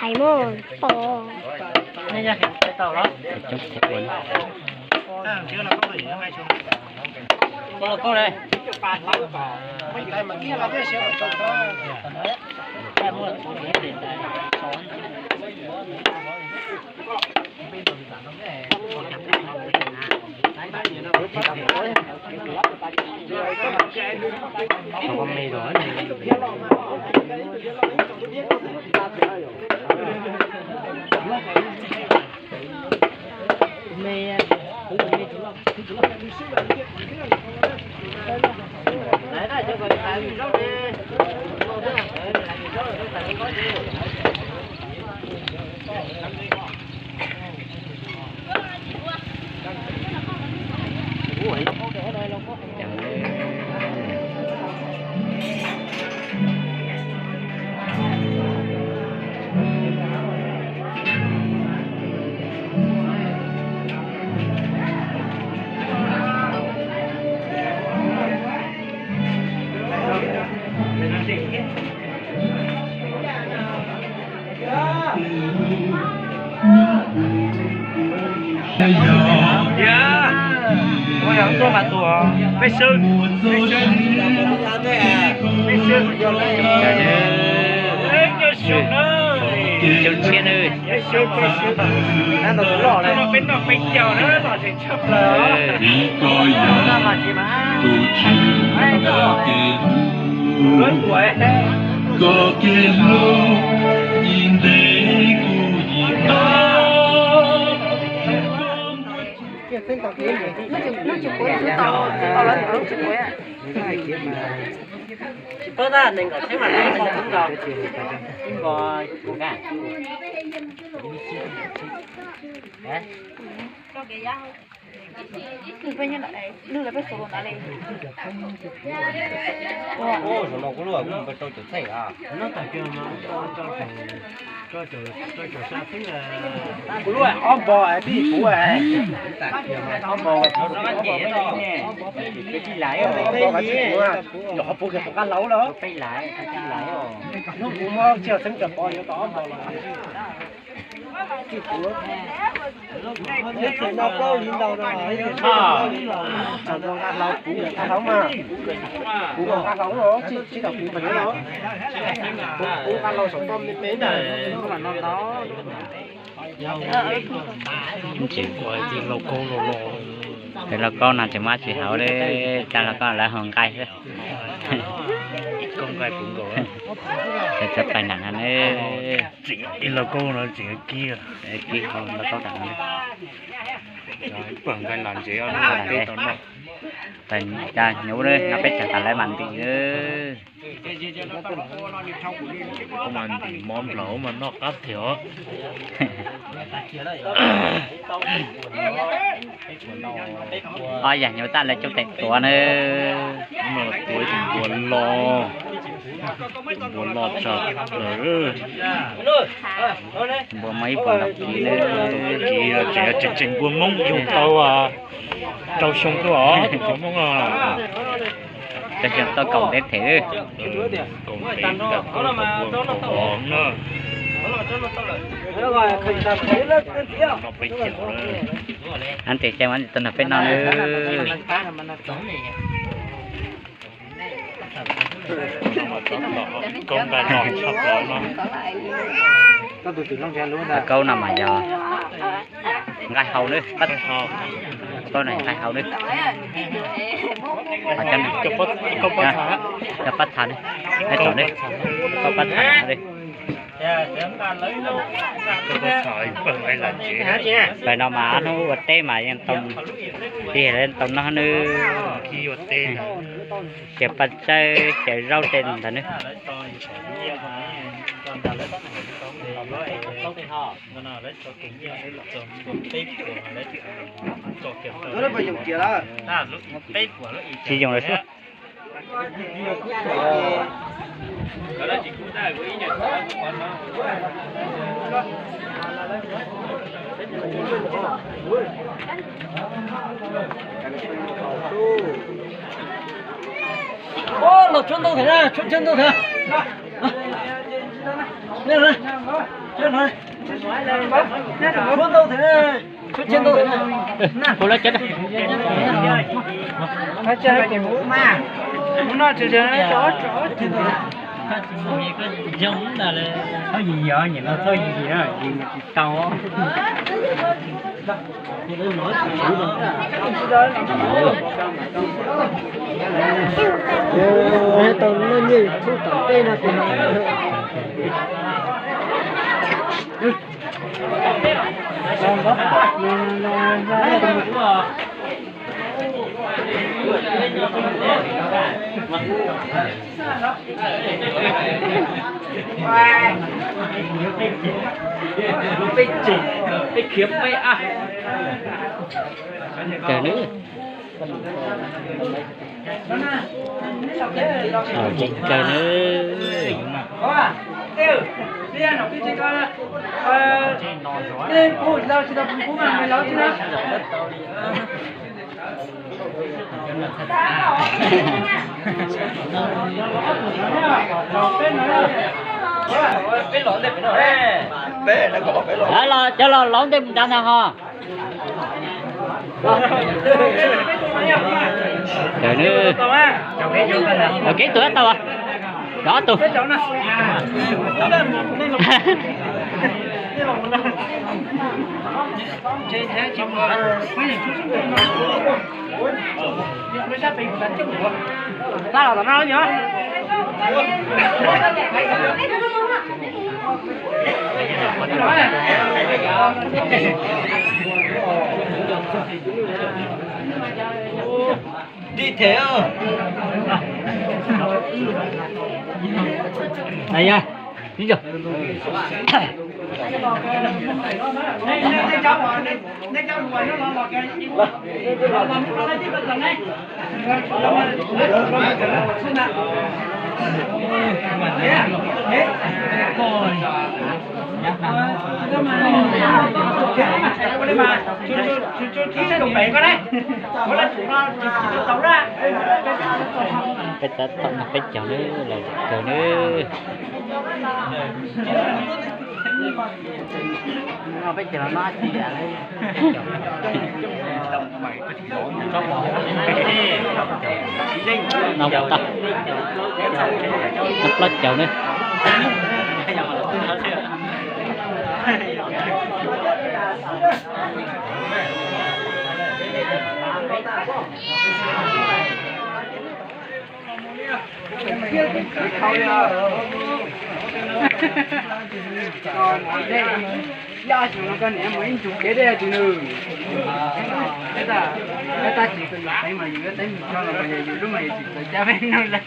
Hais mus pom. Coob thiab ua. Tsis paub tab nees nkaum txhiab mas nees nkaum ib nkaus. Kuv lub ob npo pib kuv, ob npo, ob npo, qhov puv kiag tus nqaj hlau los, hnub kuv muab tsis yog xeeb cov pov yuav tau ob npo los. Kuv nqa hlau, kuv nqa hlau mas, kuv nqa hlau, tsis tau kuv nqa hlau, kuv nqa hlau saum toj me me ntag. Tsis ua ib lauj kaub los los. Tus lauj kaub no tseem muab tsis hauv li, cov lauj kaub lawv hu nqaij xwb. Ib kauj nqaij puv nkaus. Cov pais nram no ne. Ib lauj kaub no tseem kib, kib hauv lauj kaub nram no. Ib pawg nqaij los ntsev, peb tau noj. Pais cas hnyuv na, no peb tseem tas lawv mas ntim na. Mas ntim mov nplawm mas noj qab tiag os. Ob yam hnyuv tag lawv coj tes tuav na. Tuav tus npua los, npua los tsawg lawm. Npua muaj ib puas ntaus kiv na. Kiv tseem tseem npua Hmoob yug tau rau xyoo tuaj os, tus npua Hmoob. Rau xyoo tuaj kaum ntev them. Kaum ntev ntawm kaum npua kaum os na. Noj peb caug na. Ab, tes cai mas tau nrog peb noj na. Kaub nqaij no tshaj plaws no. Kaub no mas yog nqaij hau na. Kaub no nqaij hau na. Cov pab txha na, tsom na, kaub pab txha na. Pem no mas hnub ua teb mas yeej tau, tiag li tau noj nws. Ces paj tsawb ces zaub tej ntawd nws. Tsis yoog lawm sub. Los tshuab ntau thiab na, tshuab tshuab ntau thiab. Tshuab ntau thiab na, tshuab tshuab ntau thiab na. Hu lawv cov. Txhob yig yig, nyiam no txhob yig yig, yig tsis tau. Tau lub nyiaj YouTube tom ntej no tes. Peb tsev, peb khiav peb ab. Kawg nws. Los tseem kawg nws. Cov los laub ntej mus nrad ntag ho. Cawg nws. Cov kev tug tau, cov ob tug. Pab los tom no yog. Dib them. Aya, ib yog. Peb tab tom no peb caug nws, lawv caug nws. No peb caug no no tsis yam li. No puas tau? No plaub caug nws. Yaj xyoo no koj niam mus ib ntsug kev dej tsis nws. Tab sis tus niam teev mas yus yuav teeb mus tso los yog yus lub mas yus tsis txawj cab peb nug lawm,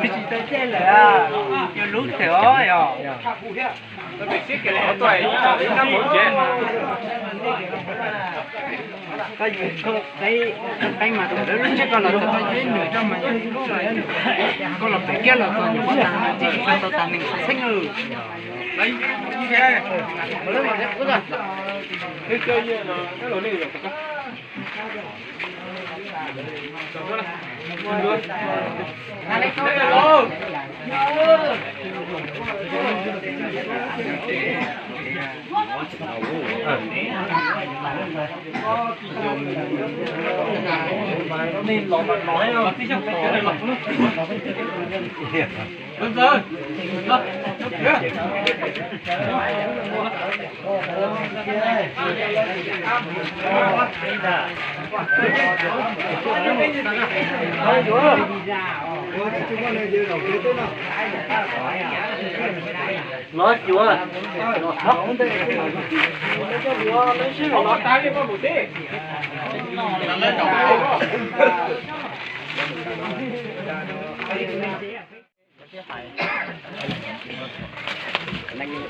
yus tsis txawj cab lawm, yus lub twg os yog. Koj yus qeeb mas lawv lub tsheb koj los txog koj yuav nws rau mas yus lub mas koj los pem kiab los txog nyuam qhuav tas tsis tau tau tas nees txheeb. Neeg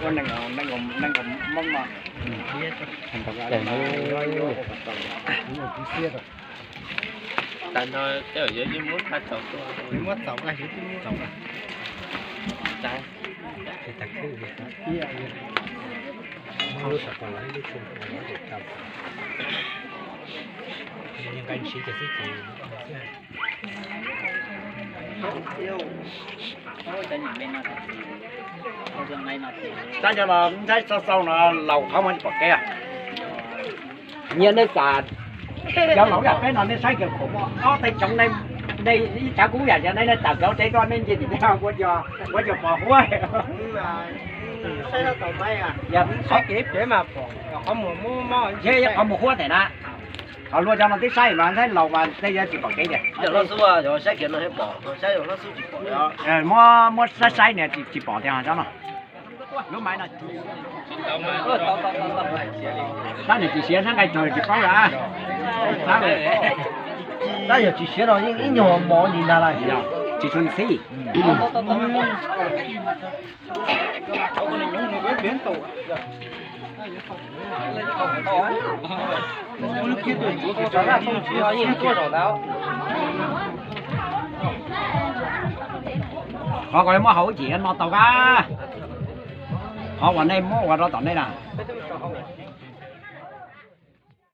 ua neeg, neeg ua neeg, Hmoob no. Tam no tej zaum yuav muab txaus, muab txaus, txaus. Tab cov no ntxhaib xau xau no laus qhov muag tsis pom kev. Nyias nej tas, cov laus yam peb no nej saib kiag khuam muaj ob tej tsoov, nej ib tsav kub yam cov nej, nej tas cov tej roj nej nce tim teb ua, ua cov pos huab. Yog saib kev pem mas pom qhov muag huab ntawm na, qhov luaj cov no twb saib mas ntxhaib laus mas tej yuav tsis pom kev tiag. Muab, muab saib saib nias tsis pom tiag tsob no. Tab niam tsis siav, sab nqaij tog tsis paub lawm. Tab yog tsis siav no yeej ib nyuag mov li ntag lauj. Tsis tshua xib. Qhov kom muab haus ib chim no tau kab. Qhov uas nej muab ua rau tom nej na.